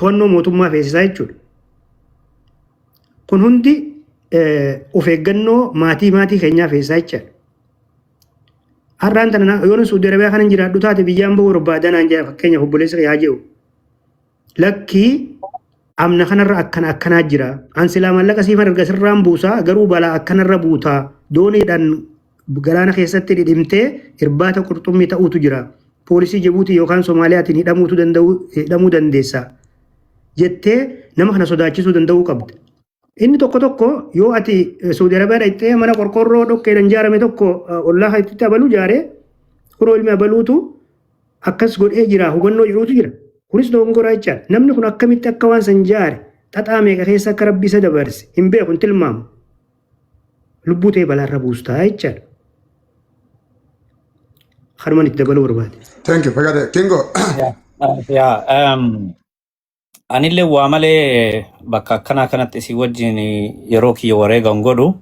to'annoo mootummaa feesisaa jechuudha. Kun hundi of eeggannoo maatii maatii keenyaa feesisaa jechaadha. Har'aan tana yoon Suudi Arabiyaa kana jiraadhu taate biyyaan bahuu barbaadaa naan jedha, fakkeenyaaf obboleessa yaa jedhu. Lakkii, amna kanarra akkana akkanaa jira. An silaa maallaqa siifan erga sirraan buusaa, garuu balaa akkanarra buutaa, dooniidhaan galaana keessatti dhidhimtee irbaata qurxummii ta'uutu jira. Poolisii Jibuutii yookaan Soomaaliyaatiin hidhamuutu danda'u, hidhamuu dandeessa jettee nama kana sodaachisuu danda'uu qabda. Inni tokko tokko yoo ati Suudi Arabiyaa dhaqxee mana qorqorroo dhoqqeedhaan ijaarame tokko ollaa itti abaluu ijaaree, kunoo ilmi abaluutu akkas godhee jira hubannoo jedhuutu jira. Kunis dogongoraa jechaadha. Namni kun akkamitti akka waan san ijaare, xaxaa meeqa keessa akka Rabbi isa dabarse hin beeku, hin tilmaamu. Lubbuu ta'e balaarra buustaa jechaadha. Kanumaan itti dabaluu barbaade. Thank you. Fagate. Kingo. Yaa, anillee waa malee bakka akkanaa kanatti isii wajjin yeroo kiyya wareegan godhu,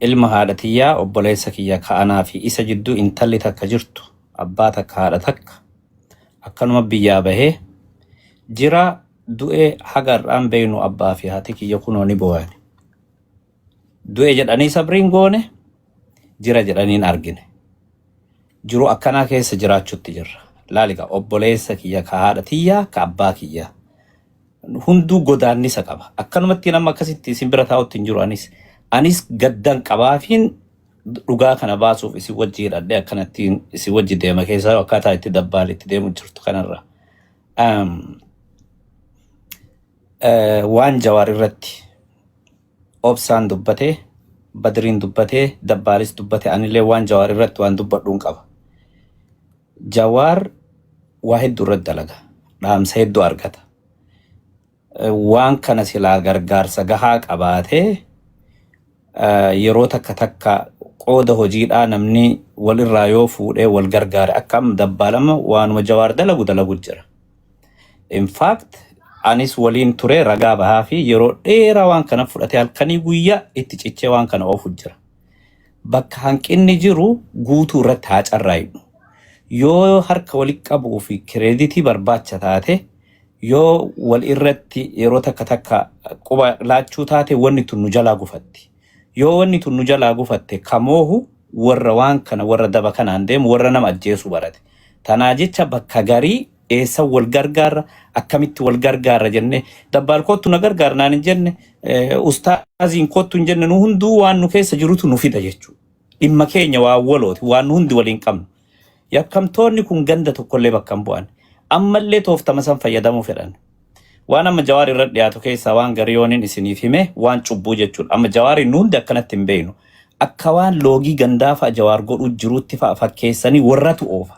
ilma haadha tiyyaa, obboleessa kiyya ka'anaa fi isa jidduu intalli takka jirtu, abbaa takka haadha takka, akkanuma biyyaa bahee jira du'ee haga har'aan beeynu abbaa fi haati kiyya kunoo ni boo'an. Du'e jedhanii sabriin goone, jira jedhaniin argine. Jiru akkanaa keessa jiraachutti jirra. Laaliga, obboleessa kiyya ka haadha tiyyaa ka abbaa kiyya. Hunduu godaannisa qaba. Akkanumatti nama akkasitti isin bira taa'utti hin jiru anis. Anis gaddan qabaafiin dhugaa kana baasuuf isin wajji hidhadhee akkanatti isin wajji deema keessaa akkaataa itti dabbaal itti deemu jirtu kanarra. Waan Jawaar irratti Obsaan dubbatee, Badriin dubbatee, Dabbaalis dubbate, anillee waan Jawaar irratti waan dubbadhuun qaba. Jawaar waa hedduu irratti dalaga. Dhaamsa hedduu argata. Waan kana silaa gargaarsa gahaa qabaatee yeroo takka takka qooda hojiidhaa namni walirraa yoo fuudhee wal gargaare, akka amma dabbaalama waanuma Jawaar dalagu dalagu jira. In fact, anis waliin ture, ragaa bahaa fi yeroo dheeraa waan kana fudhatee halkanii guyyaa itti cichee waan kana oofu jira. Bakka hanqinni jiru guutuu irratti haa carraa'inu. Yoo harka walitti qabuu fi credit barbaacha taate, yoo wal irratti yeroo takka takka quba laachuu taate, wanni tun nu jalaa gufatti. Yoo wanni tun nu jalaa gufatte, kamoohu warra waan kana, warra daba kanaan deemu, warra nama ajjeesuu barate. Tanaa jecha bakka garii eessa wal gargaarra, akkamitti wal gargaarra jenne, dabbaal kottu na gargaara naan hin jenne, ustaaziin kottu hin jenne, nu hunduu waan nu keessa jirutu nu fida jechuudha. Dhimma keenya waan walooti, waan nu hundi waliin qabnu. Yakkamtoonni kun ganda tokkollee bakka hin bu'an. Ammallee tooftama san fayyadamuu fedhan. Waan amma Jawaar irra dhiyaatu keessaa waan garii yooniin isiniif hime waan cubbuu jechuudha. Amma Jawaariin nu hundi akkanatti hin beeknu. Akka waan loogii gandaa fa'a Jawaar godhuu jiruutti fa'a fakkeessanii warratu oofa.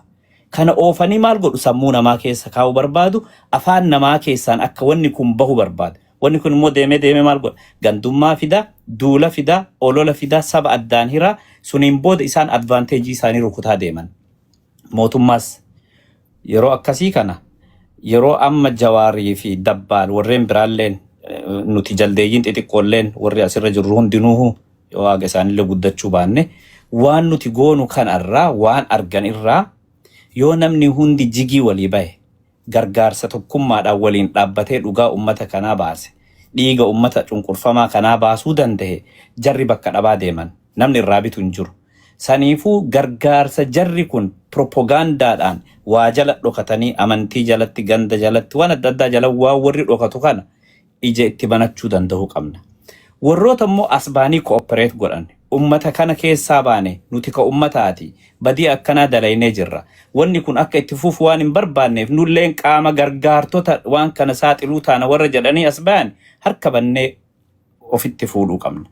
Kana oofanii maal godhu? Sammuu namaa keessa kaa'uu barbaadu, afaan namaa keessaan akka wanni kun bahu barbaadu. Wanni kun immoo deemee deemee maal godha? Gandummaa fida, duula fida, olola fida, saba addaan hira, suniin booda isaan advantage isaanii rukutaa deeman. Mootummaas yeroo akkasii kana, yeroo amma Jawaarii fi Dabbaal warreen biraalleen, nuti jaldeeyyiin xixiqqoolleen warri asirra jirru hundinuu yoo haga isaanillee guddachuu baanne, waan nuti goonu kanarraa, waan argan irraa, yoo namni hundi jigii walii bahe, gargaarsa tokkummaadhaan waliin dhaabbatee dhugaa ummata kanaa baase, dhiiga ummata cunqurfamaa kanaa baasuu danda'e, jarri bakka dhabaa deeman, namni irraa bitu hin jiru. Saniifuu gargaarsa jarri kun propagaandaadhaan waa jala dhokatanii, amantii jalatti, ganda jalatti, waan adda addaa jala waan warri dhokatu kana ija itti banachuu danda'uu qabna. Warroota immoo as baanii cooperate godhan, ummata kana keessaa baane, nuti ka ummataati, badii akkanaa dalaynee jirra. Wanni kun akka itti fufu waan hin barbaanneef nulleen qaama gargaartota waan kana saaxiluu taana warra jedhanii as bayan harka bannee ofitti fuudhuu qabna.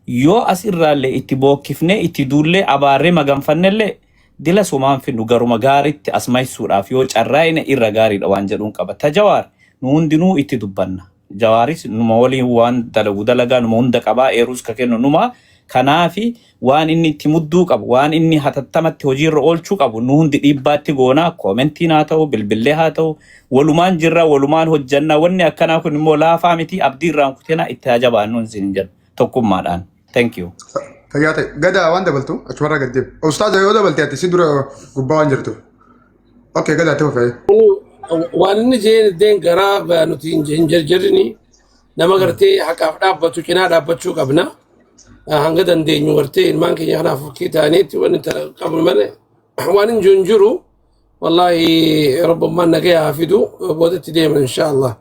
Yoo as irraallee itti bookkifnee, itti duullee, abaarree maganfannellee, Dila sumaan finnu garuma gaaritti as maysuudhaaf yoo carraa'ine irra gaariidha waan jedhuun qaba. Ta Jawaar nu hundinuu itti dubbanna. Jawaaris numa waliin waan dalagu dalagaa numa hunda qabaa eeruus ka kennu numa. Kanaafi waan inni itti mudduu qabu, waan inni hatattamatti hojiirra oolchuu qabu nu hundi dhiibbaatti goonaa, koomentiin haa ta'u, bilbillee haa ta'u, walumaan jirra, walumaan hojjanna. Wanni akkanaa kun immoo laafaa miti, abdii irraan kutinaa, itti haa jabaannu isin jedha tokkummaadhaan. Thank you. Fayyaa ta'e. Gadaa waan dabaltu achumarraa gad deemu. Ustaaza yoo dabalte ati si dura gubbaa waan jirtu. Okay, gadaa itti fufee. Waan inni jeen deen garaa nuti hin jarjarrini, nama gartee haqaaf dhaabbatu cinaa dhaabbachuu qabna. Hanga dandeenyu gartee ilmaan keenya kanaaf fakkii ta'aniitti wanni qabnu malee waan hin jiru jiru. Wallaahi rabbummaan nagaya haa fidu, boodatti deeman insha Allah.